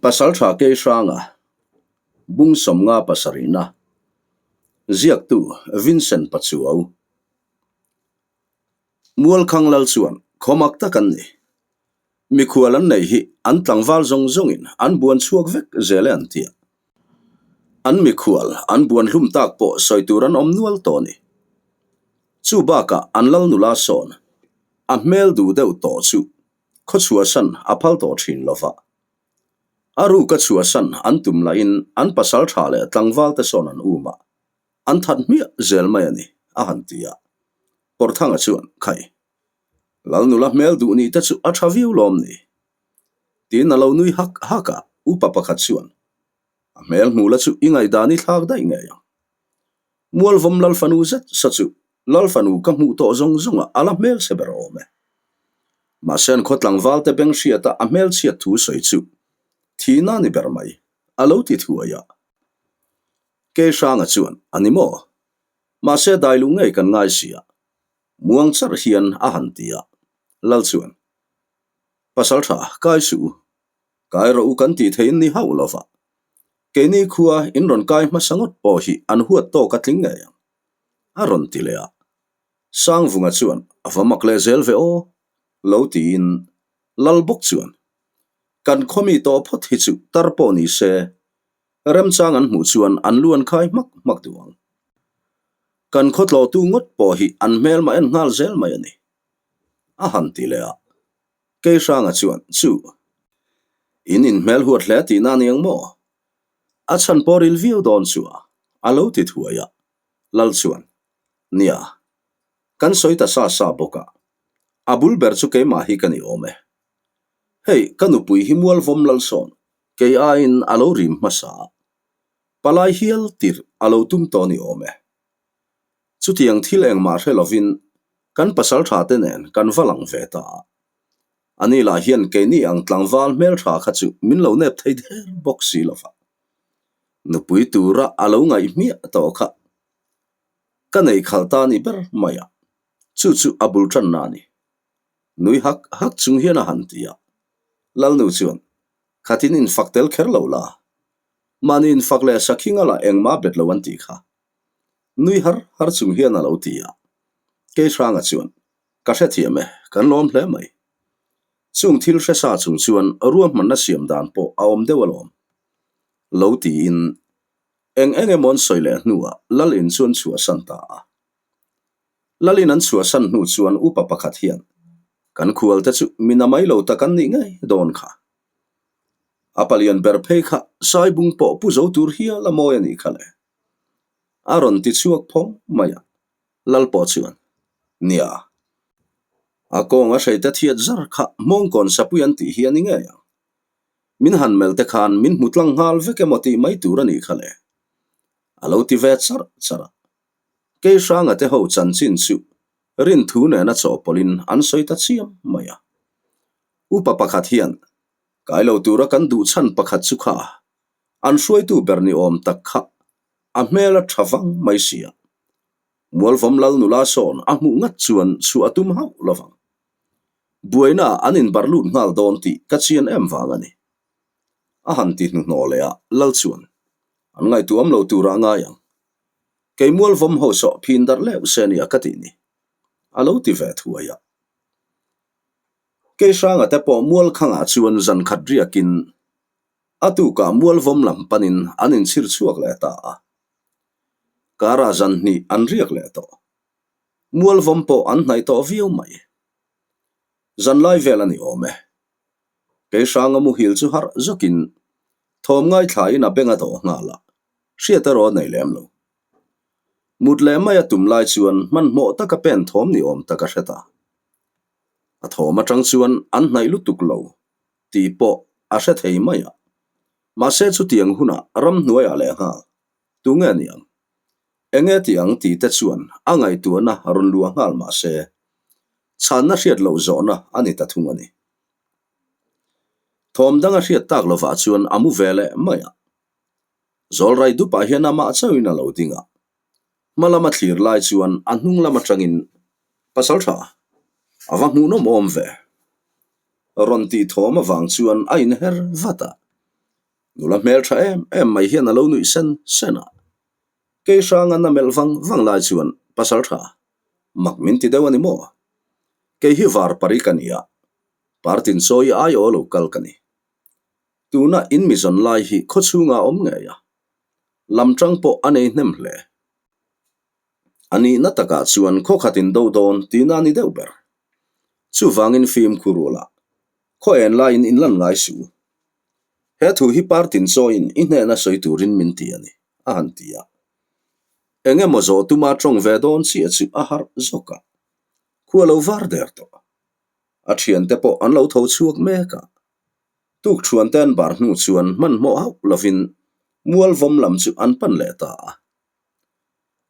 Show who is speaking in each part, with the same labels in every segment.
Speaker 1: Pasaltha Keihranga, Bung 57-na, Ziaktu Vincent Pachuau. Mualkhang lal chuan khawmak tak an ni. Mikhual an nei hi an tlangval zawng zawngin an buan chhuak vek zel e an ti a. An mikhual an buan hlum tak pawh sawi tur an awm nual tawh a ni. Chu bakah an lal nula sawn a hmel duh deuh tawh chu Khaw chhuahsan a phal tawh thin lo va. A ruka chhuahsan an tum lahin an pasal tha leh tlangval te sawn an um a, an that hmiah zel mai a ni, a han ti a. Pawrthanga chuan, Khai, Lal nula hmel duh nih te chu a tha viau lawm ni? Tiin a lo nui hak hak a, upa pakhat chuan, A hmel hmuh la chu i ngaihdan i thlak daih ngei ang. Mualvawm Lal fanu zet sa chu Lal fanu ka hmuh tawh zawng zawng ah a la hmel chhe ber awm e. Mahse an khaw tlangval te beng hriat a a hmel chhiat thu sawi chu thihna ni ber mai, a lo ti thuai a. Keihranga chuan, A ni maw? Mahse dai luh ngei kan ngai si a. Muang charh hian a han ti a. Lal chuan, Pasal tha, kai suh u. Kai rawh u kan tih theiin ni hauh lo va. Keini khua in rawn kai hmasa ngawt pawh hi an huat tawk a tling ngei ang. A rawn ti leh a. Sangvunga chuan a va mak leh zel ve aw, lo tiin Lal bawk chuan, Kan khawmi tawh phawt hi chu tar pawh ni se, remchang an hmuh chuan an lu an khai hmak hmak duh ang. Kan khaw tlawhtu ngawt pawh hi an hmelma en nghal zel mai a ni, a han ti leh a. Keihranga chuan, Chu, in inhmel huat hle tihna a ni ang maw? A chhan pawh ril viau dawn chu a, a lo ti thuai a. Lal chuan, Nia, kan sawi ta sa sa bawk a, a bul ber chu keimah hi ka ni awm e. Hei, ka nupui hi mualvawm lal sawn, kei aiin a lo rim hmasa a, palai hial tirh a lo tum tawh ni awm e. Chutiang thil engmah hre lovin kan pasal tha te nen kan va lang ve ta a. Ani lah hian keini ang tlangval hmeltha kha chu min lo nep thei der bawk si lo va. Nupui tura a lo ngaih hmiah tawh kha ka nei khalh ta ni ber mai a, chu chu a bul tanna a ni. Nui hak hak chung hian a han ti a. Lalnu chuan, Khatin infak tel kher lo la, mahni infak leh sakhinga lah engmah bet lo an tih kha. Nui har har chung hian a lo ti a. Keihranga chuan, Ka hrethiam e, kan lawm hle mai. Chung thil hre sa chung chuan ruahmanna siam dan pawh a awm deuh alawm. Lo tiin eng eng emaw an sawi leh hnuah Lal in chu an chhuahsan ta a. Lal in an chhuahsan hnu chuan upa pakhat hian, Kan khualte chu mi na mai lo tak an nih ngei dawn kha. A palian ber phei kha Saibung pawh pu zo tur hial a mawi a nih kha le. A rawn ti chhuak phawng mai a. Lal pawh chuan, Nia, a kawng a hreite thiat zar kha hmawngkawn sapui an tih hi a ni ngei ang. Min han mel te khan min hmu tlang nghal vek emaw tih mai tur a nih kha le. A lo ti ve charh charh a. Keihranga te ho chanchin chu rinthu nena chawhpawlhin an sawi ta chiam mai a. Upa pakhat hian, Kai lo tura kan duh chhan pakhat chu kha an hruaitu ber ni awm tak kha a hmel a tha vang mai si a. Mualvawm lal nula sawn a hmuh ngat chuan chhuah a tum hauh lo vang. Buaina an inbarh lut nghal dawn tih ka chian em vang a ni. A han ti hnuhnawh leh a, lal chuan an ngaihtuam lo turah a ngai ang. Kei Mualvawm ho sawh phin darh leuh se nia ka tih ni. A lo ti ve thuai a. Keihranga te pawh Mualkhangah chuan zan khat riakin A tukah Mualvawm lam panin an inchhir chhuak leh ta a. Kara zan hnih an riak leh tawh. Mualvawm pawh an hnaih tawh viau mai. Zan lai vel a ni awm e. Keihranga muhil chu harh zawkin thawm ngaithlain a beng a dawh nghal a, hriat erawh a nei lem lo. Mut leh mai a tum lai chuan hmanhmawh taka pen thawm ni awm tak a hre ta. A thawm atang chuan an hnaih lutuk lo tih pawh a hre thei mai a. Mahse chutiang hunah ramhnuaiah leh nghal, tunge ni ang? Enge ti ang tih te chuan a ngaihtuahna rawn luah nghal mahse, chhanna hriat loh zawhna a ni ta thung a ni. Thawm dang a hriat tak lovah chuan a mu ve leh mai a. Zawlrai dupah hian amah chauhin a lo ding a. Hma lama thlir lai chuan a hnung lam atangin, Pasal tha, a va hmuhnawm awm ve. Rawn tih thawm avang chuan a inher vat a. Nula hmel tha em em mai hian a lo nuih sen sen a. Kei hranga na melh vang vang lai chuan pasal tha mak min ti deuh a ni maw? Kei hi var pari ka ni a, partin chawi ai aw lo kal ka ni. Tuna in mi zawn lai hi khawchhunga awm ngei a, lam tang pawh a nei hnem hle. A nihna takah chuan khaw khatin do dawn tihna a ni deuh ber. Chuvangin fimkhur ula, khaw en laiin in lan ngai suh u. He thu hi partin chawiin i hnena sawi turin min ti a ni, a han ti a. Eng emaw zawh tuma tawng ve dawn chiah chu a harh zawk a, khua lo var der tawh. A thiante pawh an lo tho chhuak mek a. Tukṭhuante an bar hnu chuan hmanhmawh hauh lovin mualvawm lam chu an pan leh ta a.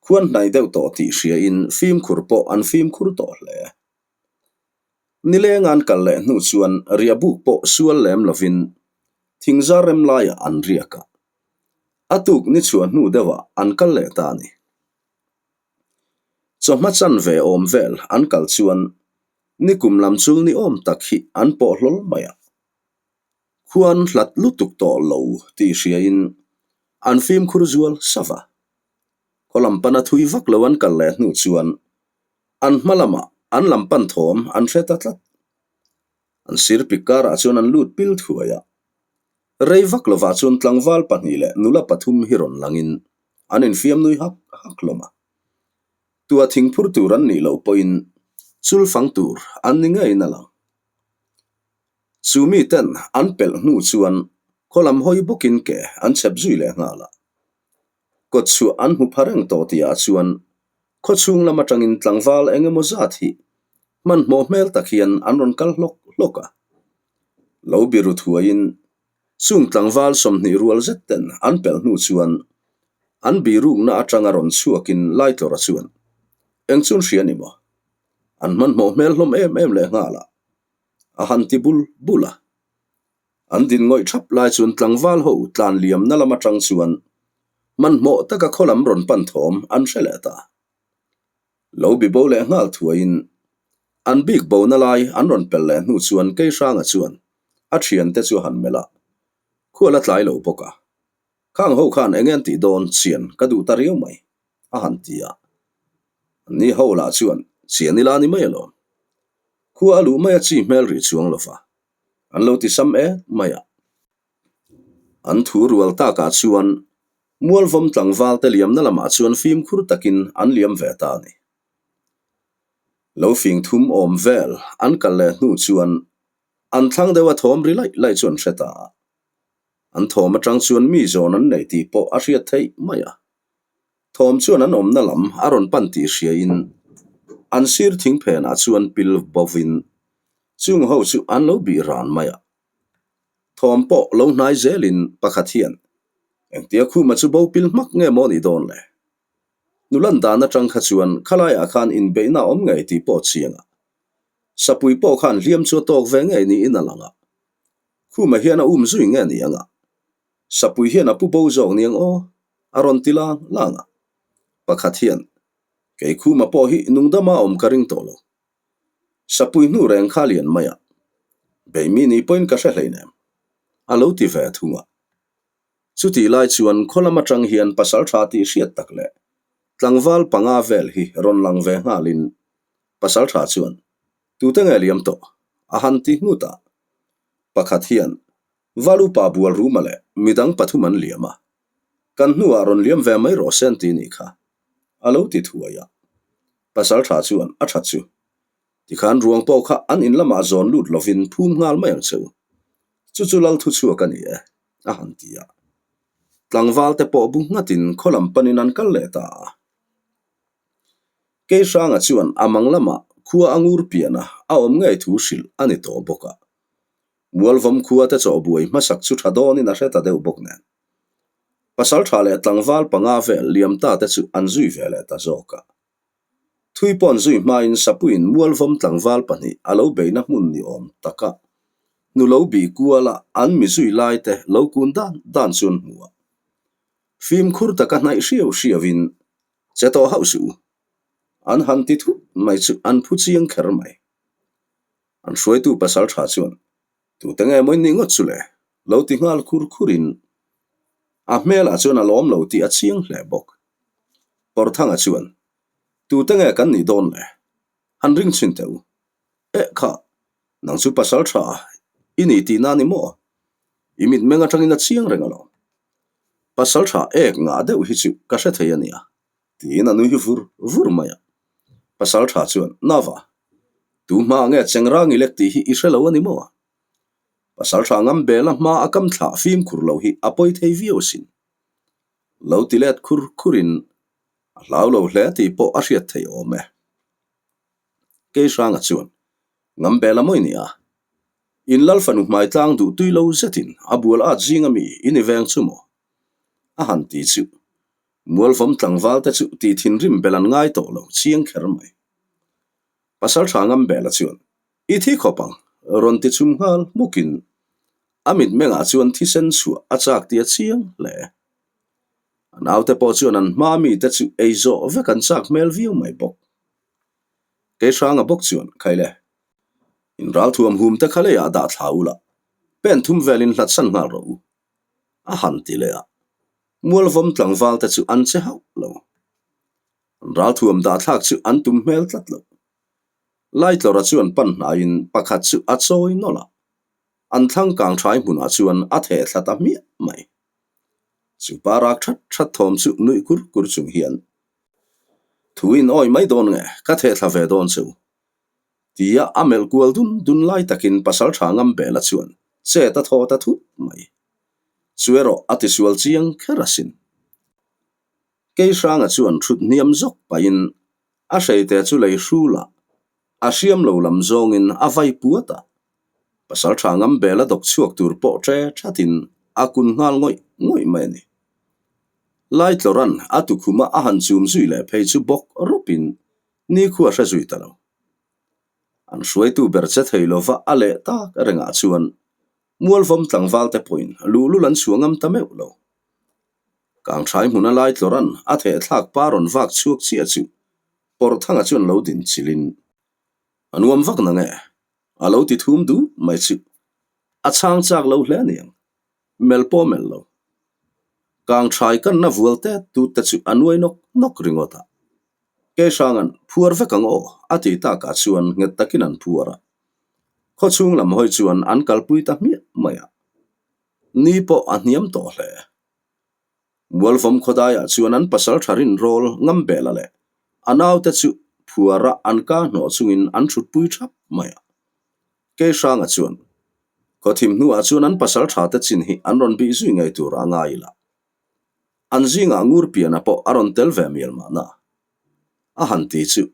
Speaker 1: Khuan hnai deuh tawh tih hriain fimkhur pawh an fimkhur tawh hle. Nileng an kal leh hnu chuan riahbuk pawh sual lem lovin thingzar rem laiah an riak a. A tuk ni chhuah hnu deuhah an kal leh ta a ni. Chawhma chan ve awm vel an kal chuan nikum lam chul ni awm tak hi an pawh hlawl mai a. Khuan hlat lutuk tawh lo tih hriain an fimkhur zual sava. Khaw lam pana thui vak lo an kal leh hnu chuan an hma lamah an lam pan thawm an hre ta tlat. An sir pik karah chuan an lut pil thuai a. Rei vak lovah chuan tlangval pahnih leh nula pathum hi rawn langin an infiam nui hak hak hlawm a. Tua thingphur tur an nih loh pawhin chul fang tur an ni ngeiin a lang. Chu miten an pelh hnu chuan khaw lam hawi bawkin ke an chhep zui leh nghal a. Kawt chhuah an hmu pha reng tawh tihah chuan khaw chhung lam atangin tlangval eng emaw zat hi hmanhmawh hmel tak hian an rawn kal hlawk hlawk a. Lo biru thuaiin chung tlangval 20 rual zet ten an pelh hnu chuan an birukna atanga rawn chhuakin Laitlawra chuan eng chun hria ni maw? An hmanhmawh hmel hlawm em em leh nghal a. A han ti bul bul a. An din ngawih thap lai chuan tlangval ho tlan liamna lam atang chuan hmanhmawh taka khaw lam rawn pan thawm an hre leh ta. Lo bi bo leh nghal thuaiin an bik bona lai an rawn pel leh hnu chuan Keihranga chuan a thiante chu a han melh a, khual a tlai lo bawk a. Khang ho khan eng nge an tih dawn chian ka duh ta riau mai, a han ti a. Ni ho lah chuan chian ila ni mai alawm. Khua a luh mai a chi hmel rih chuang lo va, an lo ti sam em mai a. An thu rual takah chuan Mualvawm tlangval te liamna lamah chuan fimkhur takin an liam ve ta a ni. Lo fing thum awm vel an kal leh hnu chuan an thlang deuh a thawm ri laih laih chu an hre ta a. An thawm atang chuan mi zawn an nei tih pawh a hriat theih mai a. Thawm chuan an awmna lam a rawn pan tih hriain an sir thing phenah chuan pil bovin chung ho chu an lo bih ran mai a. Thawm pawh lo hnai zelin pakhat hian engtia khuma chu bo pil hmak nge maw nih dawn le? Nulan dan atang kha chuan khalaiah khan inbeihna a awm ngei tih pawh chiang a. Sapui pawh khan hliam chu a tawk ve ngei niin a lang a. Khuma hian a um zui nge ni anga? Sapui hian a pu bo zawk niang aw, a rawn ti lang lang a. Pakhat hian, Kei Khuma pawh hi nungdama awm ka ring tawh lo. Sapui hnu reng kha lian mai a, Beimi ni pawhin ka hre hleinem, a lo ti ve thung a. Chutih lai chuan khaw lam atang hian pasal tha tih hriat tak leh tlangval panga vel hi rawn lang ve nghalin pasal tha chuan, Tute nge liam tawh? a han ti nghut a. Pakhat hian, Valupa bual ruma leh midang pathum an liam a, kan hnuah rawn liam ve mai rawh se an ti nih kha, a lo ti thuai a. Pasal tha chuan a that chu. Tikhan ruang pawh kha an in lamah zawn lut lovin phum nghal mai ang che u. Chu chu lal thu chhuak a ni e, a han ti a. Tlangval te pawh bu nghatin khaw lam panin an kal leh ta a. Keihranga chuan a mang lamah khua a ngur pian a, a awm ngei thu hrilh a ni tawh bawk a. Mualvawm khua te chaw buai hmasak chu tha dawnin a hre ta deuh bawk nen. Pasal tha leh tlangval panga vel liam ta te chu an zui ve leh ta zawk a. Thui pawn zui hmain Sapuiin Mualvawm tlangval pahnih a lo beihna hmun ni awm taka nu lo bih kuala an mi zui lai te lo kun dan dan chu an hmu a. Fimkhur taka hnaih hriau hriauin che tawh hauh suh u. An han ti thut mai chu an phu chiang kher mai. An hruaitu pasal tha chuan, Tute nge maw in nih ngawt chu le? Lo ti nghal khur khurin. A hmelah chuan a lawm lo tih a chiang hle bawk. Pawrthanga chuan, Tute nge kan nih dawn le? Han ring chhin teh u. Eh kha, nang chu pasal tha i ni tihna a ni maw? I mitmeng atangin a chiang reng alawm. Pasal tha ek ngah deuh hi chu ka hre thei a nia, tiin a nui vur vur mai a. Pasal tha chuan, Nava, tu hma nge chengrang i lek tih hi i hre lo a ni maw? Pasal tha ngam bela hma a kam thlah fimkhur lo hi a pawi thei viau asin. Lo ti let khur khurin a hlau lo hle tih pawh a hriat thei awm e. Keihranga chuan, Ngam bela mawi nia. In lal fanu hmai tlang duh tui lo zetin a bual at zing ami i ni veng chu maw? A han ti chu. Mualvawm tlangval te chu tih thinrim bel an ngai tawh lo chiang kher mai. Pasal tha ngam bela chuan, I thi khawp ang, rawn ti chhum nghal hmukin a mitmengah chuan thisen chhuah a chak tih a chiang hle. A naute pawh chuan an hma mite chu ei zawh vek an chak hmel viau mai bawk. Keihranga bawk chuan, Khaile, in ralthuam hum te kha leiah dah thla u la, pen thum velin hlatsan nghal rawh u, a han ti leh a. Mualvawm tlangval te chu an che hauh lo. An ralthuam dah thlak chu an tum hmel tlat lo. Laitlawra chuan pan hnaiin pakhat chu a chawi nawlh a, an thlang kang thai hmunah chuan a theh thla ta hmiah mai. Chu pa rak that that thawm chu nuih kur kur chung hian, Thu in awi mai dawn nge, ka theh thla ve dawn che u. Tia a melh kual dun dun lai takin pasal tha ngam bela chuan chet a thaw ta thut mai. Chu erawh a tisual chiang kher asin. Keihranga chuan thut hniam zawk pahin a hreite chu lei hrul a, a hriam lo lam zawngin a vai puat a. Pasal tha ngam bel a dawk chhuak tur pawh ṭe ṭhatin a kun nghal ngawih ngawih mai a ni. Laitlawran a tukhuma a han chum zui leh phei chu bawk rawpin nikhua hre zui ta lo. An hruaitu ber che thei lova a leh tak rengah chuan Mualvawm tlangvalte pawhin luhlul an chhuah ngam ta meuh lo. Kangthai hmuna Laitlawran a thehthlak pa rawn vak chhuak chiah chu Pawrthanga chuan lo din chilhin, A nuam vak na nge? A lo ti thum duh mai chu a chhang chak lo hle aniang. Mel pawh a melh lo. Kangthai kanna vual tet tut te chu a nuai nawk nawk ringawt a. Keihranga'n phuar vek ang aw a ti takah chuan nghet takin an phuar a. Khawchhung lam hawi chuan an kalpui ta hmiah mai a. Ni pawh a hniam tawh hle. Mualvawm khawdaiah chuan an pasal tha rinrawl Ngambela leh a naute chu phuara an ka hnawh chungin an thutpui thap mai a. Keihranga chuan khawthim hnuah chuan an pasal tha te chin hi an rawn bih zui ngei tur a ngai ila. An zingah Ngurpiana pawh a rawn tel ve mial mahna a han ti chu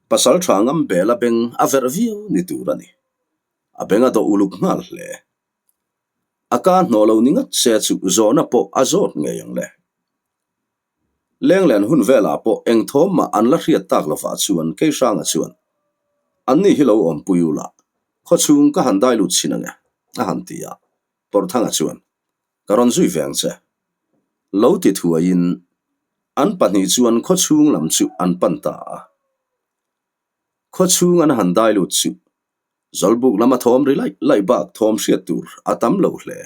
Speaker 1: pasal tha Ngambela beng a verh viau ni tur a ni. A beng a dawh uluk nghal hle. A ka hnawh lo ni ngat se chu zawhna pawh a zawt ngei ang le. Lenglen hun velah pawh eng thawm mah an la hriat tak lovah chuan Keihranga chuan, Anni hi lo awmpui u la, khawchhung ka han dai lut chhin ange, a han ti a. Pawrhthanga chuan, Ka rawn zui ve ang che. Lo ti thuaiin an pahnih chuan khawchhung lam chu an pan ta a. Khawchhung an han dai lut chu Zawlbuk lama thawm ri laih laih bak thawm hriat tur a tam lo hle.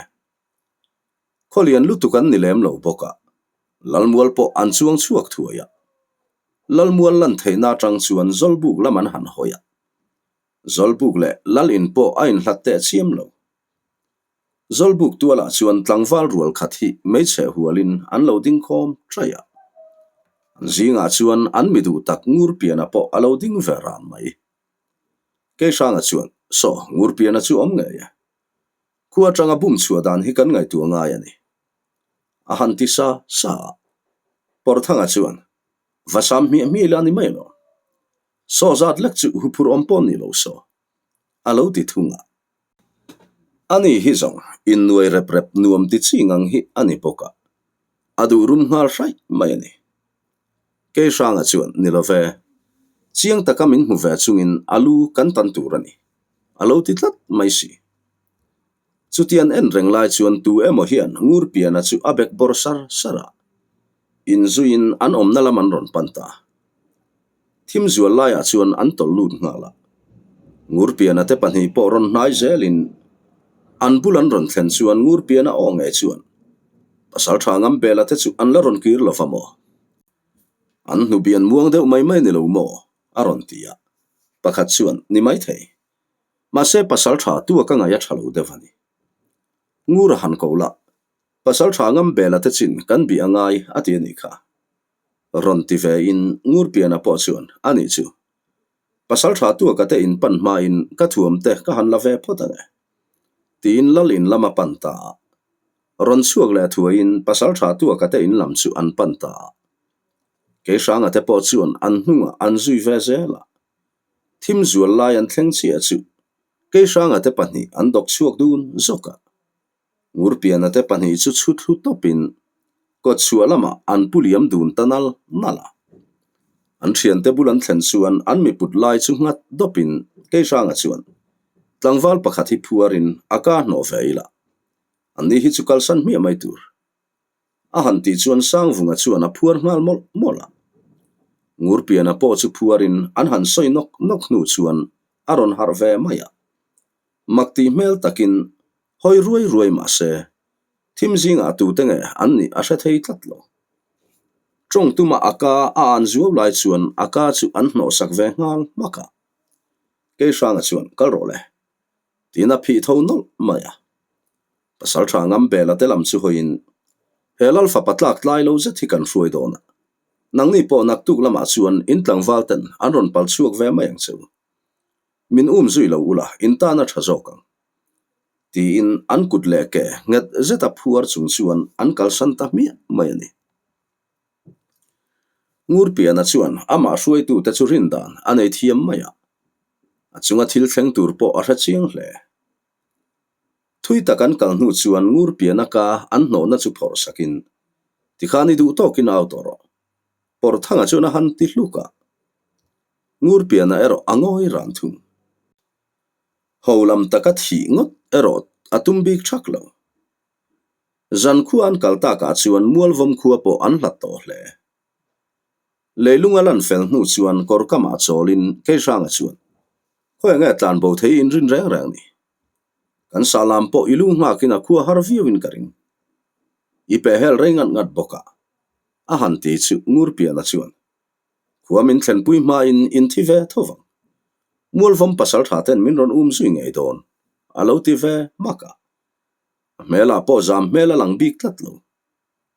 Speaker 1: Khawlian lutuk an ni lem lo bawk a, Lalmual pawh an chuang chhuak thuai a. Lalmual lan theihna atang chuan Zawlbuk lam an han hawi a. Zawlbuk leh Lal in pawh a inhlat teh chiam lo. Zawlbuk tualah chuan tlangval rual khat hi hmeichhe hualin an lo ding khawm ṭaih a. An zingah chuan an mi duh tak Ngurpiana pawh a lo ding ve ran mai. Keihranga chuan, Saw, Ngurpiana chu awm ngei e. Khua atanga bum chhuah dan hi kan ngaihtuah ngai a ni. A han ti sa sa a. Pawrthanga chuan, Va sam hmiah hmiah ila ni mai lo. Saw zat lek chu huphurh awm pawh ni lo saw. A lo ti thung a. Ani hi zawng innuai rep rep nuam ti chi ngang hi a ni bawk a, a duh rum nghal hraih mai a ni. Keihranga chuan, Ni lo ve, chiang taka min hmu ve chungin a lu kan tan tur a ni, a lo ti tlat mai si. Chutian en reng lai chuan tu emaw hian Ngurpiana chu a bek bawr sar sar a, inzuiin an awmna lam an rawn pan ta. Thim zual laiah chuan an tawlh lut nghal a. Ngurpiana te pahnih pawh rawn hnai zelin an bul an rawn thlen chuan Ngurpiana aw ngei chuan. Pasalṭha Ngambela te chu an la rawn kir lo va maw? An hnubian muang deuh mai mai ni lo maw? a rawn ti a. Pakhat chuan, Ni maithei. Mahse pasalṭha tua ka ngaih a ṭha lo deuh a ni. Ngur a han ko la, Pasalṭha Ngambela te chin kan bih a ngai a ti a nih kha. Rawn ti ve in Ngurpiana pawh chuan, A nih chu. Pasalṭha tua ka te in pan hmain ka thuam te ka han la ve phawt ang e. Tiin lal in lam a pan ta a. Rawn chhuak leh thuaiin pasalṭha tua ka te in lam chu an pan ta a. Keihranga te pawh chuan an hnungah an zui ve zel a. Thim zual lai an thleng chiah chu Keihranga te pahnih an dawk chhuak dun zawk a. Ngurpiana te pahnih chu chhu thlu tawpin kawtchhuah lamah an pu liam dun ta nal nal a. An thiante bul an thlen chuan an miput lai chu nghat dawpin Keihranga chuan tlangval pakhat hi phuarin a ka hnawh ve ila, anni hi chu kalsan hmiah mai tur. A han tih chuan Sangvunga chuan a phuar nghal mawlh mawlh a. Ngurpiana pawh chu phuarin an han sawi nawk nawk hnu chuan a rawn harh ve mai a. Mak tih hmel takin hawi ruai ruai mah se, thim zingah tute nge an nih a hre thei tlat lo. Tawng tuma a ka a an zuau lai chuan a ka chu an hnawhsak ve nghal hmak a. Keihranga chuan kal rawh le, tiin a phih tho nawlh mai a. Pasalṭha Ngambela te lam chu hawiin, He Lal fapa tlak tlai lo zet hi kan hruai dawn a, nangni pawh naktuk lamah chuan in tlangval ten an rawn pal chhuak ve mai ang che u. Min um zui lo ula, in tan a ṭha zawk ang. Tiin an kut leh ke nghet zeta phuar chung chuan an kalsan ta hmiah mai a ni. Ngurpiana chuan amah hruaitute chu rin dan a nei thiam mai a, a chunga thil thleng tur pawh a hre chiang hle. Thui tak an kal hnu chuan Ngurpiana ka an hnawhna chu phawrh sakin, Tikhan i duh tawkin au tawh rawh. Pawrthanga chuan a han ti hluk a. Ngurpiana erawh a ngawi ran thung. Ho lam taka thih ngawt erawh a tum bik thak lo. Zan khua an kal takah chuan Mualvawm khua pawh an hlat tawh hle. Leilung a lan fel hnu chuan kawr kamah chawlin Keihranga chuan, Khawi enge tlan bo thei in rin reng reng ni? Kan sahlam pawh i lu nghakin a khua har viauin ka ring. I pehhel rei ngat ngat bawk a, a han ti chu Ngurpiana chuan, Khua min thlenpui hmain in thi ve tho vang. Mualvawm pasaltha ten min rawn um zui ngei dawn, a lo ti ve hmak a. A hmelah pawh zam hmel a lang bik tlat lo.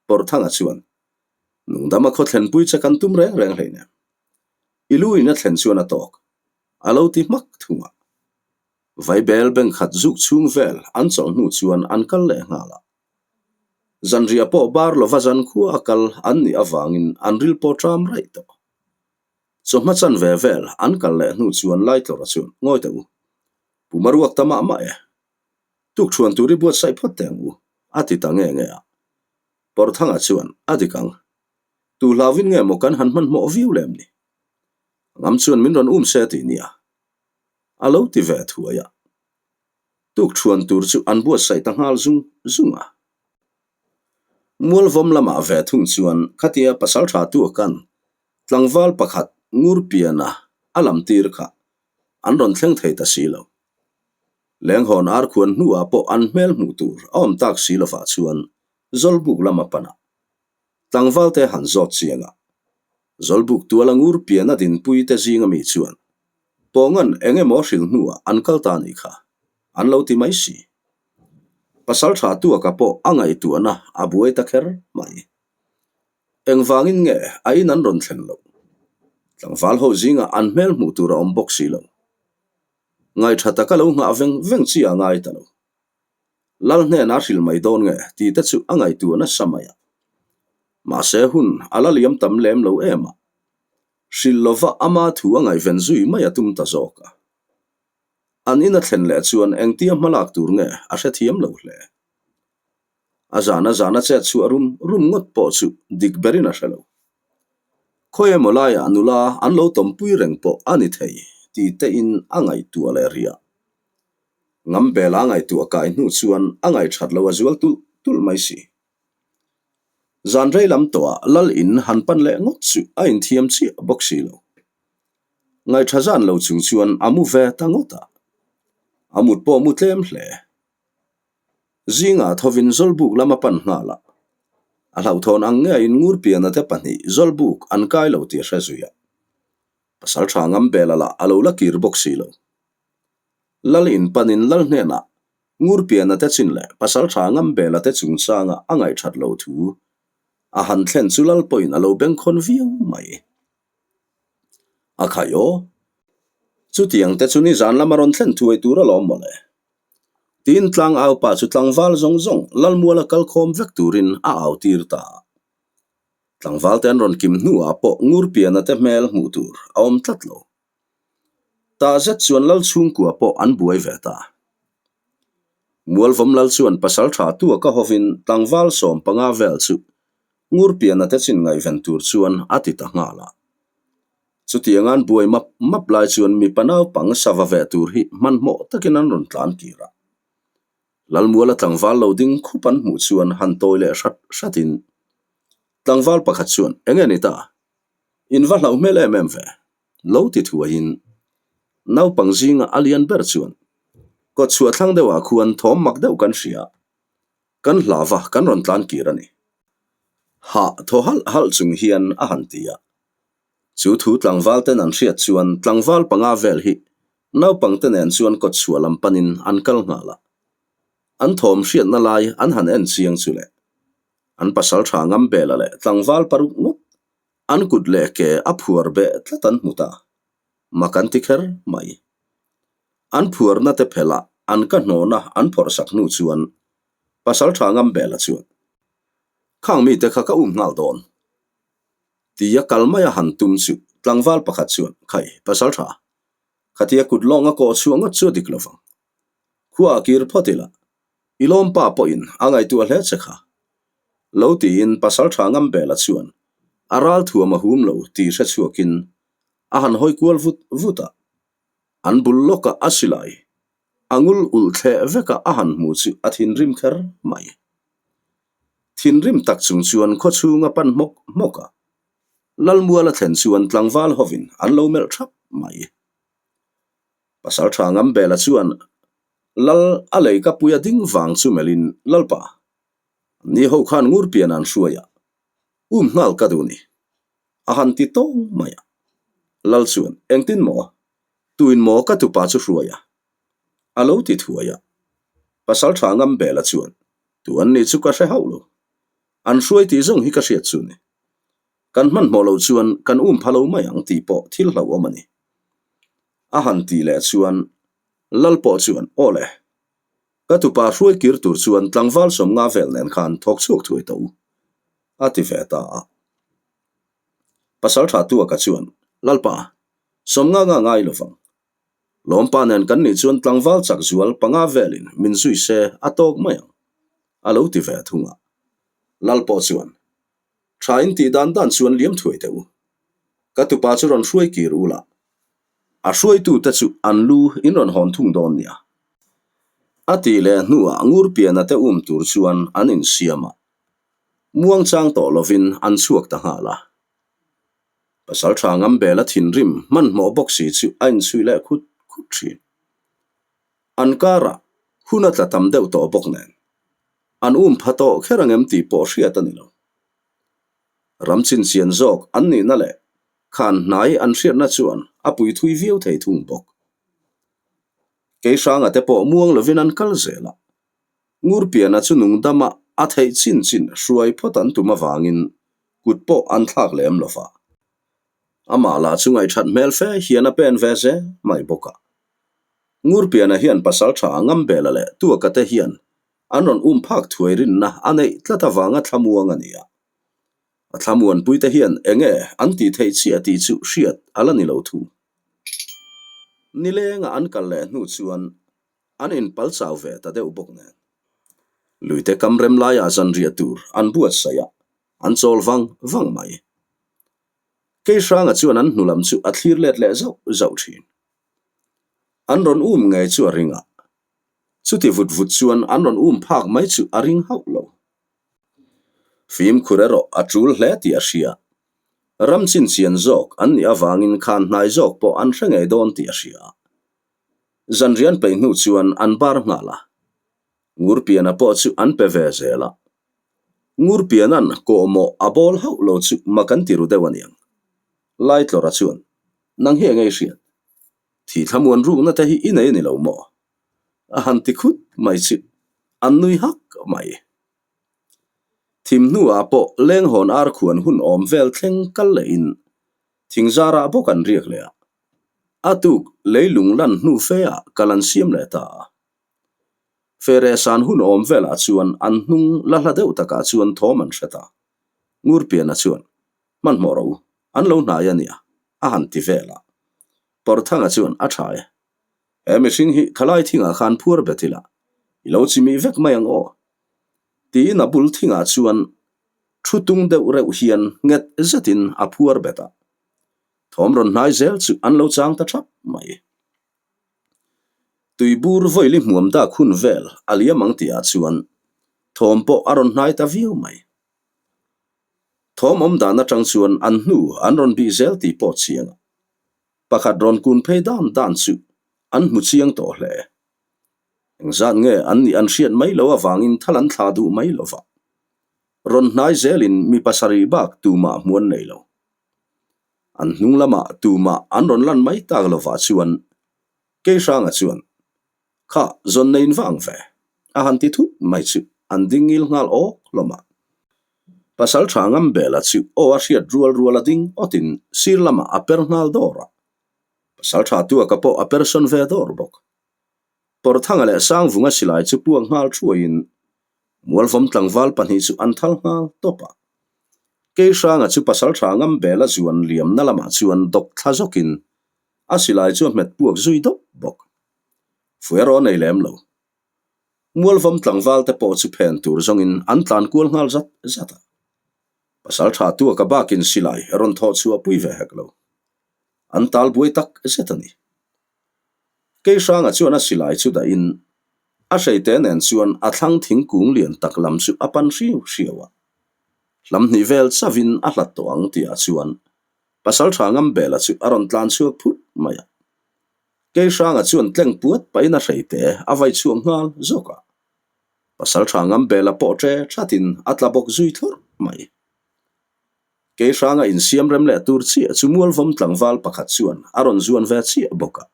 Speaker 1: Pawrhthanga chuan, Nungdama khaw thlenpui che kan tum reng reng hleinem. I lu in a thlen chuan a tawk, a lo ti hmak thung a. Vaibel bank khat zuk chhung vel an chawlh hnu chuan an kal leh nghal a. Zanriah pawh bar lova zankhua a kal an nih avangin an ril pawh ṭam raih tawh. Chawhma chan ve vel an kal leh hnu chuan Laitlawra chuan, Ngawi teh u, Pu Maruak ta mah mah e. Tukṭhuan tur i buatsaih phawt teh ang u, a ti ta nge nge a. Pawrthanga chuan, A dik ang. Tu hlauvin nge maw kan han hmanhmawh viau lem ni? Ngam chuan min rawn um se tih nia. A lo ti ve thuai a. Tukṭhuan tur chu an buatsaih ta nghal zung zung a. Mualvawm lamah ve thung chuan khatia pasalṭha tuakan tlangval pakhat Ngurpiana a lam tir kha an rawn thleng thei ta si lo. Lenghawn arkhuan hnuah pawh an hmel hmuh tur a awm tak si lovah chuan Zawlbuk lam a pan a. Tlangvalte han zawt chiang a. Zawlbuk tuala Ngurpiana dinpui te zinga mi chuan Pawngan eng emaw hrilh hnuah an kal ta nih kha an lo ti mai si. Pasal tha tuaka pawh a ngaihtuahna a buai ta kher mai. Engvangin nge a in an rawn thlen loh? Tlangval ho zingah an hmel hmuh tur a awm bawk si lo. Ngaihṭha taka lo nghah veng veng chi a ngai ta lo. Lal hnenah a hrilh mai dawn nge tih te chu a ngaihtuah nasa mai a. Mahse hun a la liam tam lem lo em a. Hrilh lova ama thu a ngaihven zui mai a tum ta zawk a. An in a thlen leh chuan engtia hmalak tur nge a hrethiam lo hle. A zan a zan a chet chhuah rum rum ngawt pawh chu dik berin a hre lo. Khawi emaw laiah nula an lo tawmpui reng pawh a ni thei ti tein a ngaihtuah leh rih a. Ngambela a ngaihtuah kai hnu chuan a ngaihthat lo a zual tulh tulh mai si. Zan rei lam tawhah lal in han pan leh ngawt chu a inthiam chiah bawk si lo. Ngaihtha zan lo chung chuan a mu ve ta ngawt a. A mut pawh mu tlem hle. Zingah thovin Zawlbuk lam a pan nghal a. A hlauhthawn ang ngeiin Ngurpiana te pahnih Zawlbuk an kai lo tih a hre zui a. Pasalṭha Ngambela lah a lo la kir bawk si lo. Lal in panin Lal hnenah Ngurpiana te chin leh Pasalṭha Ngambela te chungchanga a ngaihṭhat lo thu a han thlen chu Lal pawhin a lo bengkhawn viau mai. A khai aw. Chutiang te chu nizan lama rawn thlen thuai tur alawm mawle. Tiin tlang au pa chu tlangval zawng zawng Lalmuala kal khawm vek turin a au tir ta. Tlangval te an rawn kim hnuah pawh Ngurpiana te hmel hmuh tur a awm tlat lo. Tah zet chuan Lal chhungkua pawh an buai ve ta. Mualvawm Lal chuan pasal tha tuaka hovin tlangval 15 vel chu Ngurpiana te chin ngaihven tur chuan a ti ta nghal a. Chutiang an buai map map lai chuan mipa naupang sava ve tur hi hmanhmawh takin an rawn tlan kir a. Lalmuala tlangval lo ding khup an hmuh chuan han tawi leh hrat hratin tlangval pakhat chuan eng nge ni ta? In va hlauh hmel em em ve? Lo ti thuaiin naupang zinga a lian ber chuan kawtchhuah thlang deuhah khuan thawm mak deuh kan hria. Kan hlava kan rawn tlan kir a ni. Hah thaw halh halh chung hian a han ti a. Chu thu tlangval ten an hriat chuan tlangval panga vel hi naupang te nen chuan kawtchhuah lam panin an kal nghal a. An thawm hriatna lai an han en chiang chu le. An pasal tha ngam bela leh tlangval paruk ngawt an kut leh ke a phuar beh tlat an hmu ta. Mak an ti kher mai. An phuarna te phelh a, an ka hnawhna an phawrh sak hnu chuan pasal tha ngam bela chuan, Khang mite kha ka um nghal dawn. Tia kal mai a han tum chu tlangval pakhat chuan, Khai, pasal tha, khatia kut lawnga kawh chhuah ngawt chu a dik lovang. Khua a kir phawt ila, i lawmpa pawhin a ngaihtuah hle che kha. Lo tiin pasal tha ngam bela chuan a ral thuam a hum lo tih hre chhuakin a han hawi kual vut vut a. An bul lawkah a silai a ngul ulh thleh vekah a han hmu chu a thinrim kher mai. Thinrim tak chung chuan khaw chhung a pan hmawk hmawk a, Lalmuala thlen chuan tlangval hovin an lo melh thap mai. Pasal tha Ngambela chuan Lal a lei ka pui a ding vang chu melhin Lalpa, ni ho khan Ngurpian an hruai a, um nghal ka duh ni. A han ti tawng mai a. Lal chuan, Engtin maw? Tuin maw ka tupa chu hruai a? A lo ti thuai a. Pasal tha Ngambela chuan, Tu an nih chu ka hre hauh lo. An hruai tih zawng hi ka hriat chu ni. Kan hmanhmawh loh chuan kan um pha lo mai ang tih pawh thil hlauhawm a ni. A han tih leh chuan Lal pawh chuan, Aw le, ka tupa hruai kir tur chuan tlangval 50 vel nen khan thawk chhuak thuai tawh u, a ti ve ta a. Pasal tha Tuaka chuan, Lalpa, 50 nga ngai lovang. Lawmpa nen kan nih chuan tlangval chak zual panga velin min zui se a tawk mai ang, a lo ti ve thung a. Lal pawh chuan, Tha in tih dan dan chuan liam thuai teh u. Ka tupa chu rawn hruai kir u la. A hruaitute chu an lu in rawn hawn thung dawn nia. A tih leh hnuah Ngurpiana te um tur chuan an insiam a. Muang chang tawh lovin an chhuak ta nghal a. Pasal tha Ngambela thinrim hmanhmawh bawk si chu a inchhui leh khut khut thin. An karah hun a tla tam deuh tawh bawk nen an um pha tawh kher ang em tih pawh hriat a ni lo. Ram chinchian zawk an nihna leh khan hnai an hriatna chuan a pui thui viau thei thung bawk. Keihranga te pawh muang lovin an kal zel a, Ngurpiana chu nungdama a theih chin chin hruai phawt an tum avangin kut pawh an thlak lem lo va. Amah lah chu ngaihthat hmel fe hian a pen ve zel mai bawk a. Ngurpiana hian pasal tha Ngambela leh Tuaka te hian an rawn um phak thuai rinna a neih tlat avanga thlamuang a ni a. A thlamuanpuite hian eng nge an tih theih chiah tih chu hriat a la ni lo thung. Nilenga an kal leh hnu chuan An inpal chau ve ta deuh bawk nen. Luite kam rem laiah zanriah tur an buatsaih a, an chawl vang vang mai. Keihranga chuan an hnu lam chu a thlir let leh zauh zauh thin. An rawn um ngei chu a ring a, chuti vut vut chuan an rawn um phak mai chu a ring hauh lo. Fimkhur erawh a tul hle tih a hria. Ram chinchian zawk an nih avangin khan hnai zawk pawh an hre ngei dawn tih a hria. Zanrian peih hnu chuan an bar nghal a, Ngurpiana pawh chu an pe ve zel a. Ngurpiana'n kawhmawh a bawl hauh lo chu mak an ti ru deuh aniang. Laitlawra chuan, Nang hi eng ei hriat? Thi thlamuan rukna te hi i nei a ni lo maw? A han ti khut mai chu an nui hak mai. Thim hnuah pawh lenghawn ar khuan hun awm vel thleng kal lehin thingzarah bawk an riak leh a. A tuk leilung lan hnu feah kal an siam leh ta a. Ferehsan hun awm velah chuan an hnung la hla deuh takah chuan thawm an hre ta. Ngurpiana chuan, Hmanhmawh rawh u, an lo hnai a nia, a han ti vel a. Pawrthanga chuan a tha e. He mihring hi khalai thingah khan phuar bet ila, i lo chimih vek mai ang aw. Tiin a bul thingah chuan thu tung deuh reuh hian nghet zetin a phuar bet a. Thawm rawn hnai zel chu an lo chang ta thap mai. Tuibur vawili hmuam dak hun vel a liam ang tihah chuan thawm pawh a rawn hnai ta viau mai. Thawm awm dan atang chuan an hnu an rawn bih zel tih pawh chiang a, pakhat rawn kun phei dan dan chu an hmu chiang tawh hle. Engzat nge an nih an hriat mai lo avangin thal an thlah duh mai lo va. Rawn hnai zelin mi pasarih bak tumah hmu an nei lo. An hnung lamah tumah an rawn lan mai tak lovah chuan Keihranga chuan, Kha, zawn nei in va ang ve, a han ti thut mai chu an ding ngil nghal awk hlawm a. Pasal tha ngam bela chu aw a hriat rual rual a ding awtin sir lamah a per nghal dawr a. Pasal tha tuaka pawh a per sawn ve dawr bawk. Pawrthanga leh Sangvunga silai chu puak nghal thuaiin Mualvawm tlangval pahnih chu an thal nghal tawp a. Keihranga chu pasal tha ngam bela zuan liamna lamah chuan dawk thla zawkin a silai chu a hmet puak zui dawp bawk. Fuiaraw nei lem lo. Mualvawm tlangval te pawh chu phen tur zawngin an tlan kual nghal zat zat a. Pasal tha tuaka bakin silai rawn thawh chhuah pui ve hek lo. An tal buai tak zet a ni. Keihranga chuan a silai chu dahin a hreite nen chuan a thlang thingkung lian tak lam chu a pan hriau hriau a. Hlam hnih vel chavin a hlat tawh ang tihah chuan Pasaltha Ngambela chu a rawn tlan chhuak phut mai a. Keihranga chuan tleng puat pahin a hreite a vai chhuak nghal zawk a. Pasaltha Ngambela pawh ṭe ṭhatin a tla bawk zui thlawrh mai. Keihranga insiam rem leh tur chiah chu Mualvawm tlangval pakhat chuan a rawn zuan ve chiah bawk a.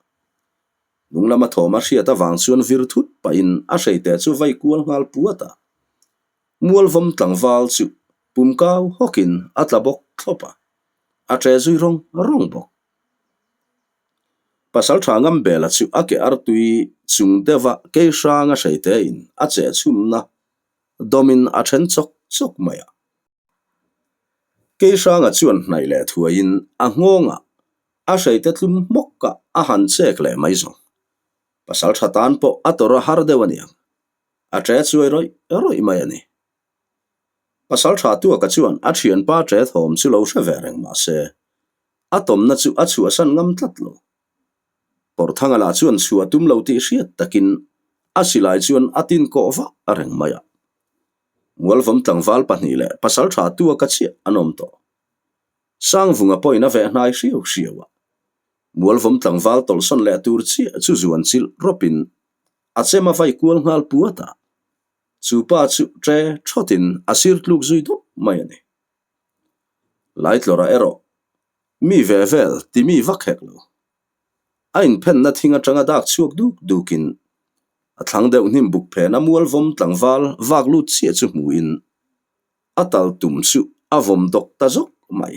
Speaker 1: Hnung lama thawm a hriat avang chuan vir thut pahin a hreite chu vai kual nghal puat a. Mualvawm tlangval chu pum kau hawkin a tla bawk thlawp a, a ṭe zui rawng rawng bawk. Pasalṭha Ngambela chu a ke artui chung deuha Keihranga hreitein a chehchhumna dawmin a ṭhen chawk chawk mai a. Keihranga chuan hnaih leh thuaiin a nghawngah a hreite tlum hmawkah a han chek leh mai zawng. Pasal tha tan pawh a tawrh a har deuh a niang. A ṭe chuai rawih rawih mai a ni. Pasal tha tuaka chuan a thianpa ṭe thawm chu lo hre ve reng mah se, a tawmna chu a chhuahsan ngam tlat lo. Pawrhthanga lah chuan chhuah tum lo tih hriat takin a silai chuan a tin kawh vah reng mai a. Mualvawm tlangval pahnih leh pasal tha tuaka chiah an awm tawh. Sangvunga pawhin a veh hnai hriau hriau a. Mualvawm tlangval tawlhsawn leh tur chiah chu zuan chilh rawpin a chem a vai kual nghal puat a. Chu pa chu ṭe thawtin a sir tluk zui dup mai a ni. Laitlawrah erawh mi ve vel ti mi vak hek lo. A inphenna thing atanga dak chhuak duk dukin a thlang deuh hnim buk phena mualvawm tlangval vak lut chiah chu hmuhin a tal tum chu a vawm dawk ta zawk mai.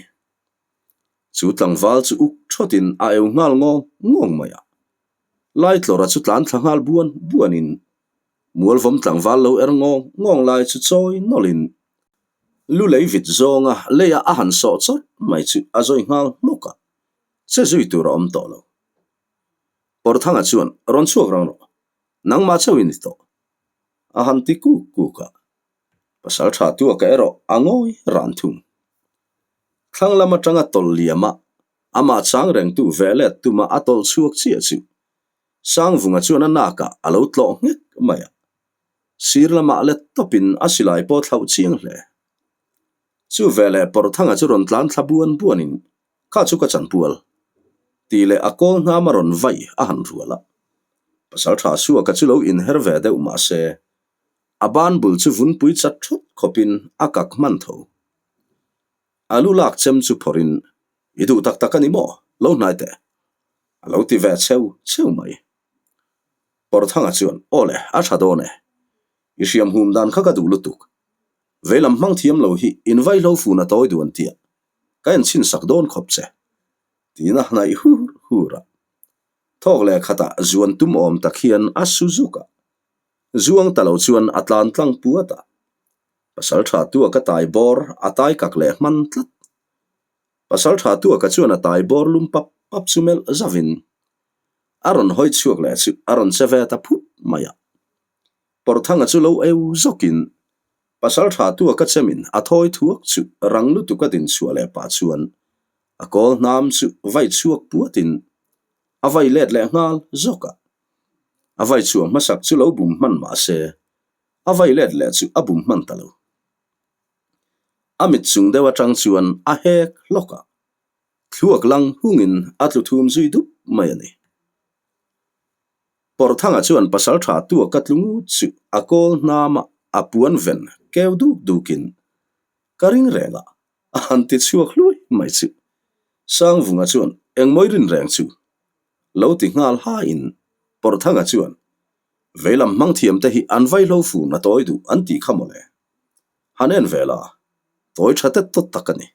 Speaker 1: Chu tlangval chu uk thawtin a eu nghal ngawng ngawng mai a. Laitlawra chu tlan thla nghal buan buanin mualvawm tlangval lo er ngawng ngawng lai chu chawi nawlhin lu lei vit zawnga leia a han sawh chawt mai chu a zawi nghal hnawk a. Che zui tur a awm tawh lo. Pawrthanga chuan, Rawn chhuak rang rawh. Nangmah chauh i ni tawh. A han ti kuk kuk a. Pasal tha tuaka erawh a ngawi ran thung. Thlang lam atanga tawlh liam a, amah chang rengtu ve let tuma a tawlh chhuak chiah chu Sangvunga chuan a nakah a lo tlawh nghek mai a. Sir lamah let tawpin a silai pawh thlauh chiang hle. Chu veleh Pawrthanga chu rawn tlan thla buan buanin Kha chu ka chanpual. Tih leh a kawl hnam a rawn vai a han rual a. Pasal tha suaka chu lo inher ve deuh mah se. A ban bul chu vunpui chat thut khawpin a kak hman tho. A lu lak chem chu phawrhin, I duh tak tak a ni maw? Lo hnai teh. A lo ti ve cheu cheu mai. Pawrthanga chuan, Aw le, a tha dawn e. I hriam hum dan kha ka duh lutuk. Veilam hmang thiam lo hi in vaihlo fun a tawi duan tia ka en chhin sak dawn khawp che. Tiin a hnaih hur hur a. Thawk leh khatah zuan tum awm tak hian a su zuk a. Zuang ta lo chuan a tlan tlang puat a. Pasal tha tua ka tai bawr a tai kak leh hman tlat. Pasal tha tua ka chuan a tai bawr lum pap pap chu melh zavin a rawn hawi chhuak leh chu a rawn che ve ta phut mai a. Pawrthanga chu lo eu zawkin pasal tha tua ka chemin a thawi thuak chu rang lutuk a din chhuah leh pah chuan a kawl hnam chu vai chhuak puatin a vai let leh nghal zawk a. A vai chhuah hmasak chu lo bum hman mah se, a vai let leh chu a bum hman ta lo. A mit chung deuh atang chuan a hek hlawk a, thluak lang hungin a tlu thum zui dup mai a ni. Pawrthanga chuan pasal tha tuak a tlu ngut chu a kawl hnama a puan ven keu duk dukin ka ring reng a, a han ti chhuak hluai mai chu. Sangvunga chuan engmawi rin reng chu lo ti nghal hain Pawrthanga chuan veilam hmang thiam te hi an vaihlo fun a tawi duh an tih kha mawle. Han en ve la, tawi tha tet tawt tak a ni.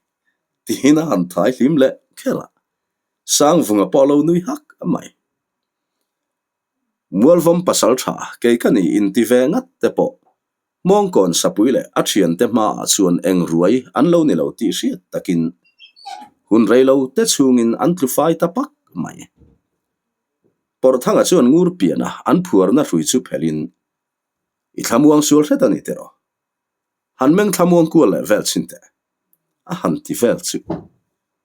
Speaker 1: Tiin a han thai hlim leh kher a, Sangvunga pawh lo nui hak mai. Mualvawm pasal tha kei ka ni inti ve ngat te pawh Hmawngkawn sapui leh a thiante hmaah chuan eng ruai an lo ni lo tih hriat takin hun rei lo te chhungin an tlu fai ta pak mai. Pawrhthanga chuan ngur piana an phuarna hrui chu phelhin, I thlamuang sual hret a ni tiraw? Han meng thlamuang kual leh vel chhin teh. A han ti vel chu.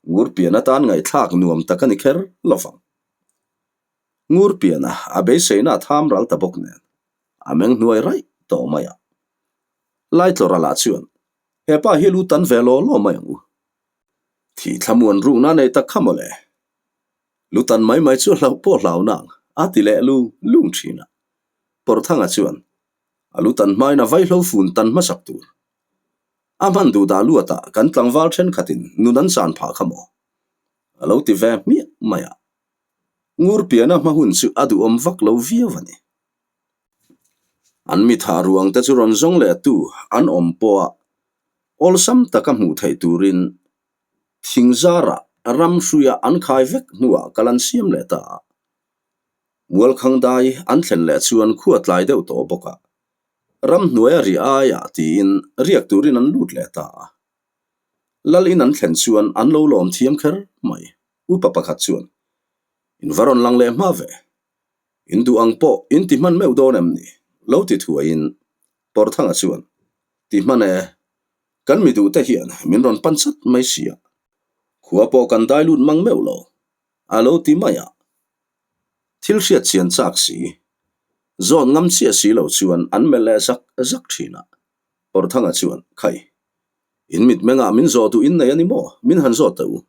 Speaker 1: Ngur pian atan ngaihthlak nuam tak a ni kher lovang. Ngur piana a beiseina a tham ral ta bawk nen a meng hnuai raih tawh mai a. Laitlawra lah chuan, He pa hi lu tan ve law law mai ang u. Thih thlamuan rukna nei tak kha mawle. Lu tan mai mai chu hlauh pawh hlau nang, a ti leh lung lung thin a. Pawrthanga chuan, A lu tan hmain a vaihlo fun tan hmasak tur. A hman duh dah luatah kan tlangval thenkhatin nun an chan phah kha maw? A lo ti ve hmiah mai a. Ngurpiana hma hun chu a duhawm vak lo viau a ni. An mitha ruang te chu rawn zawng leh tu an awm pawh a, awlsam taka hmuh theih turin thing zarah ram hruia an khai vek hnuah kal an siam leh ta a. Mualkhang dai an thlen leh chuan khua tlai deuh tawh bawk a, ramhnuaia ri aiah tiin riak turin an lut leh ta a. Lal in an thlen chuan an lo lawm thiam kher mai. Upa pakhat chuan, In va rawn lang leh hma ve. In duh ang pawh in ti hman meuh dawn em ni? Lo ti thuaiin Pawrthanga chuan, Ti hman e, kan mi duhte hian min rawn pan chat mai sia. Khua pawh kan dai lut mang meuh lo, a lo ti mai a. Thil hriat chian chak si, zawn ngam chiah si lo chuan an melh leh zak zak thin a. Pawrthanga chuan, Khai, in mitmengah min zawh duh in nei a ni maw? Min han zawt teh u.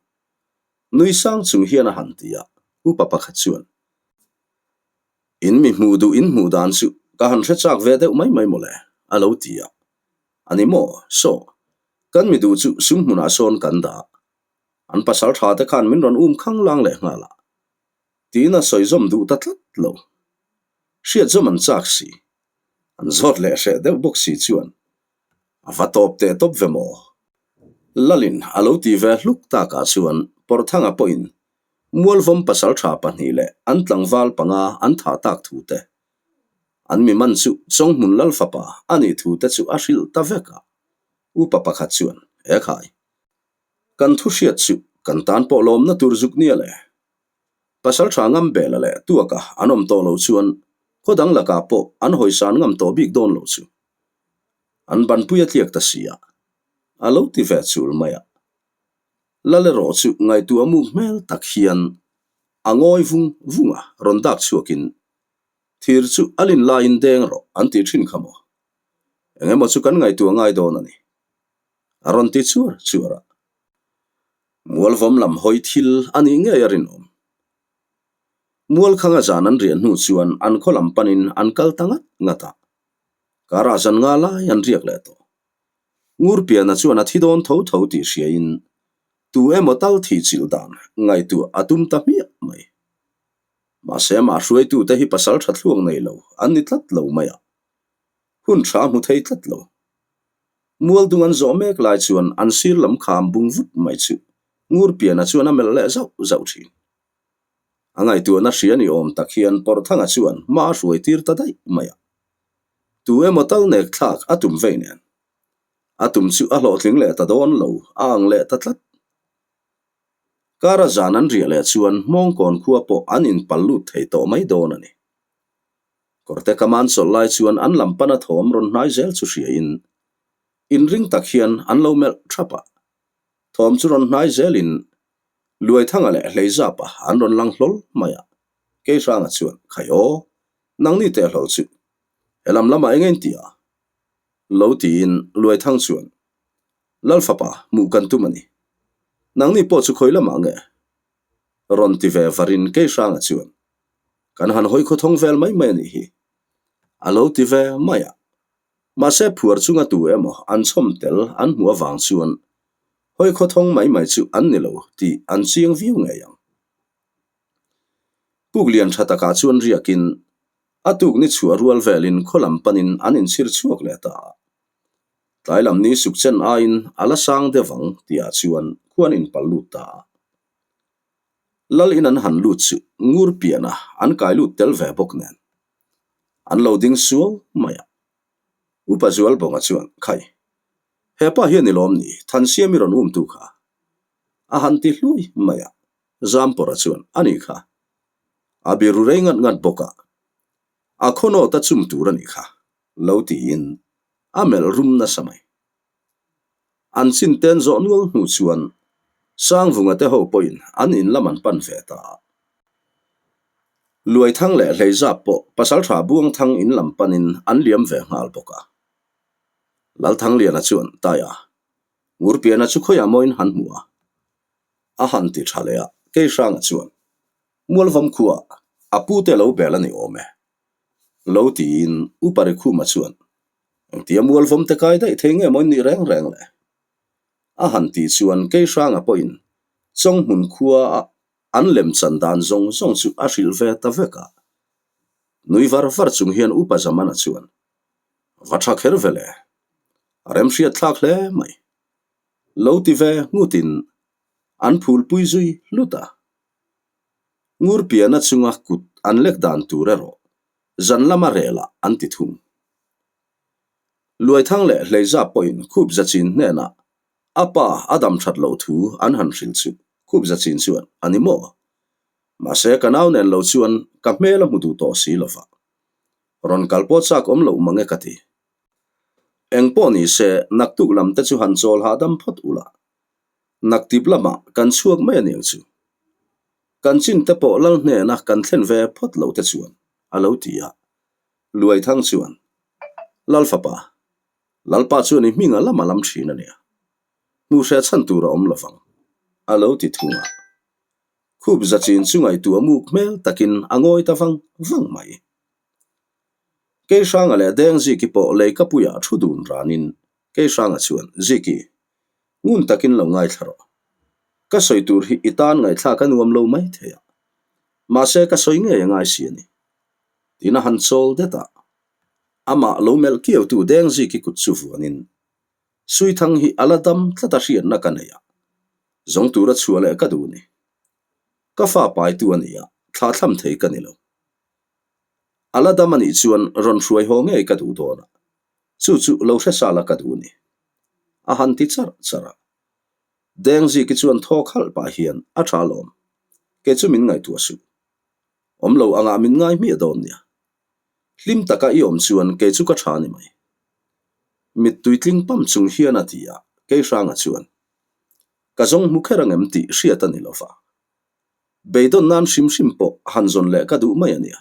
Speaker 1: Nui sang chung hian a han ti a, upa pakhat chuan, In mi hmuh duh in hmuh dan chu ka han hre chak ve deuh mai mai mawle, a lo ti a. A ni maw? Saw, kan mi duh chu sum hmunah sawn kan dah. An pasal tha te khan min rawn um khang lang leh nghal a, tiin a sawi zawm duh ta tlat lo. Hriat zawm an chak si. An zawt leh hreh deuh bawk si chuan A va tawp teh tawp ve maw? Lalin a lo ti ve hluk takah chuan Pawrthanga pawhin Mualvawm pasaltha pahnih leh an tlangval panga an thah tak thu te, an mi man chu Chawnghmun Lal fapa a nih thu te chu a hrilh ta vek a. Upa pakhat chuan, Ekhai, kan thu hriat chu kan tan pawh lawmna tur zuk nia le. Pasaltha ngam bela leh tuaka an awm tawh lo chuan khaw dang lakah pawh an hawisan ngam tawh bik dawn lo chu. An banpui a tliak ta si a, a lo ti ve chul mai a. Lal erawh chu ngaihtuah muk hmel tak hian a ngawi vung vung a, rawn dak chhuakin, Thir chu a lin laiin deng rawh an tih thin kha maw? Eng emaw chu kan ngaihtuah ngai dawn a ni, a rawn ti chuar chuar a. Mualvawm lam hawi thil a nih ngei a rinawm. Mualkhanga zan an riah hnu chuan an khaw lam panin an kal ta ngat ngat a. Karah zan nga lai an riak leh tawh. Ngurpiana chuan a thi dawn tho tho tih hriain tu emaw tal thih chilh dan ngaihtuah a tum ta hmiah mai. Mahse amah hruaitute hi pasal tha thluak nei lo an ni tlat lo mai a, hun tha a hmu thei tlat lo. Mualdung an zawh mek lai chuan an sir lam kham bung vut mai chu Ngurpiana chuan a melh leh zauh zauh thin. A ngaihtuahna hria ni awm tak hian Pawrhthanga chuan hma a hruai tir ta daih mai a. Tu emaw tal nek thlak a tum vei nen. A tum chu a hlawhtling leh ta dawn lo, a ang leh ta tlat. Kara zan an riah leh chuan Hmawngkawn khua pawh an inpal lut thei tawh mai dawn a ni. Kawrte kaman chawlh lai chuan an lam pana thawm rawn hnai zel chu hriain inring tak hian an lo melh thap a. Thawm chu rawn hnai zelin Luaithanga leh Hleizapa an rawn lang hlawl mai a. Keihranga chuan, Khai aw, nangni teh hlawl chu helam lamah eng eng tia? Lo tiin Luaithang chuan, Lalfapa, hmuh kan tum a ni. Nangni pawh chu khawi lamah nge? Rawn ti ve varin Keihranga chuan, Kan han hawi khawthawng vel mai mai a nih hi. A lo ti ve mai a. Mahse phuar chunga tu emaw an chhawm tel an hmuh avang chuan hawi khawthawng mai mai chu an ni lo tih an chiang viau ngei ang. Puk lian tha takah chuan riakin a tuk ni chhuah rual velin khaw lam panin an inchhir chhuak leh ta a. Tlai lam ni suk chen aiin a la sang deuh ang tihah chuan khuan inpal lut ta a. Lal in an han lut chu ngur piana an kai lut tel ve bawk nen. An lo ding suau mai a. Upa Zualbawnga chuan, Khai, hepa hian i lawm ni, Thansiam i rawn um tu kha. A han ti hlui mai a. Zampawra chuan, A ni kha. A biru rei ngat ngat bawk a. A khawnawt a chum tur a ni kha, lo tiin a melh rum nasa mai. An chin ten zawh nual hnu chuan Sangvunga te ho pawhin an in lam an pan ve ta a. Luaithang leh Hleizap pawh Pasaltha Buangthang in lam panin an liam ve nghal bawk a. Lalthangliana chuan Taia, Ngurpiana chu khawiah mawiin han hmu a? A han ti tha leh a, Keihranga chuan Mualvam khuaah a pute lo bel a ni awm e. Lo tiin Upa Rikhuma chuan Engtia mualvawm te kai daih thei nge maw in nih reng reng le? A han tih chuan Keihranga pawhin Chawnghmun khua a an lem chan dan zawng zawng chu a hrilh ve ta vek a. Nui var var chung hian Upa Zamana chuan, Va tha kher ve le, a remhriat thlak hle mai. Lo ti ve nghutin an phulpui zui hlut a. Ngurpiana chunga kut an lek dan tur erawh zan lama relah an ti thung. Luaithang leh Hleizap pawhin Khup Zachin hnenah a pa a dam that loh thu an han hrilh chu Khup Zachin chuan, A ni maw? Mahse ka nau nen lo chuan ka hmel a hmu duh tawh si lova. Rawn kal pawh chak awm loh mang e ka ti. Eng pawh ni se naktuk lam te chu han chawl hahdam phawt ula. Naktip lamah kan chhuak mai a niang chu. Kan chin te pawh lal hnena kan thlen ve phawt lo te chuan a lo ti a. Luaithang chuan, Lal fapa, Lalpa chuan i hming a lam a lam thin a nia. Hmuh hre chhan tur a awm lo vang, a lo ti thung a. Khup zachin chu ngaihtuah muk hmel takin a ngawi ta vang vang mai. Keihranga leh Dengziki pawh leikapuiah thu dun ranin Keihranga chuan, Ziki, ngun takin lo ngaithla rawh. Ka sawi tur hi i tan ngaihthlak a nuam lo mai thei a. Mahse ka sawi ngei a ngai si a ni. Tiin a han chawl det a. Amah lo melh kiautu Dengziki kut chu vuanin, Suithang hi a la dam tlat a hriatna ka nei a, zawng tura chhuah leh ka duh ni. Ka fa paitu a ni a, thla thlam thei ka ni lo. A la dam a nih chuan rawn hruai haw ngei ka duh dawn a, chu chu lo hre sal a ka duh ni. A han ti charh charh a. Dengziki chuan thaw khalh pah hian a tha alawm, kei chu min ngaihtuah suh. Awm lo angah min ngai hmiah dawn nia. Hlim taka i awm chuan kei chu ka tha ni mai. Mittui tling pam chung hian a ti a, Keihranga chuan, Ka zawng hmu kher angem tih hriat a ni lo va. Beidawn nan hrim hrim pawh han zawn leh ka duh mai a nia.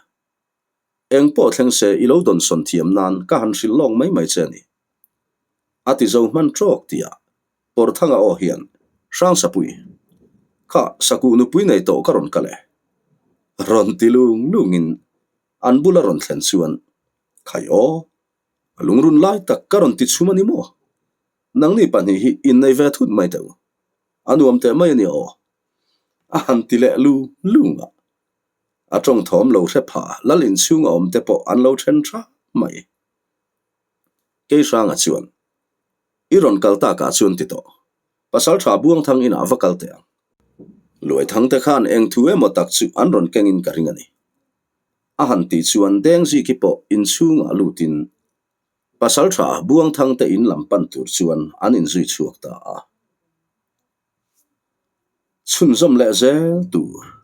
Speaker 1: Eng pawh thleng se i lo dawnsawn thiam nan ka han hrilh lawk mai mai che a ni. A ti zo hman tawk tih ah Pawrthanga aw hian, Hrangsapui, kha sakuh nupui nei tawh ka rawn kal e. Rawn ti lung lungin an bula rawn thlen chuan, Khai aw! A lungrun lai tak ka rawn ti chhum a ni maw? Nangni pahnih hi innei ve thut mai teh u. A nuam teh mai a nia aw. A han ti leh lu lung a. A tawng thawm lo hre pha lal inchhung a awm te pawh an lo then tha mai. Keihranga chuan, I rawn kal takah chuan ti tawh. Pasal tha Buangthang inah va kal teh ang. Luaithang te khan eng thu emaw tak chu an rawn kengin ka ring a ni. A han tih chuan Dengziki pawh inchhungah lutin Pasal tha Buangthang te in lam pan tur chuan an inzui chhuak ta a. Chhunzawm leh zel tur.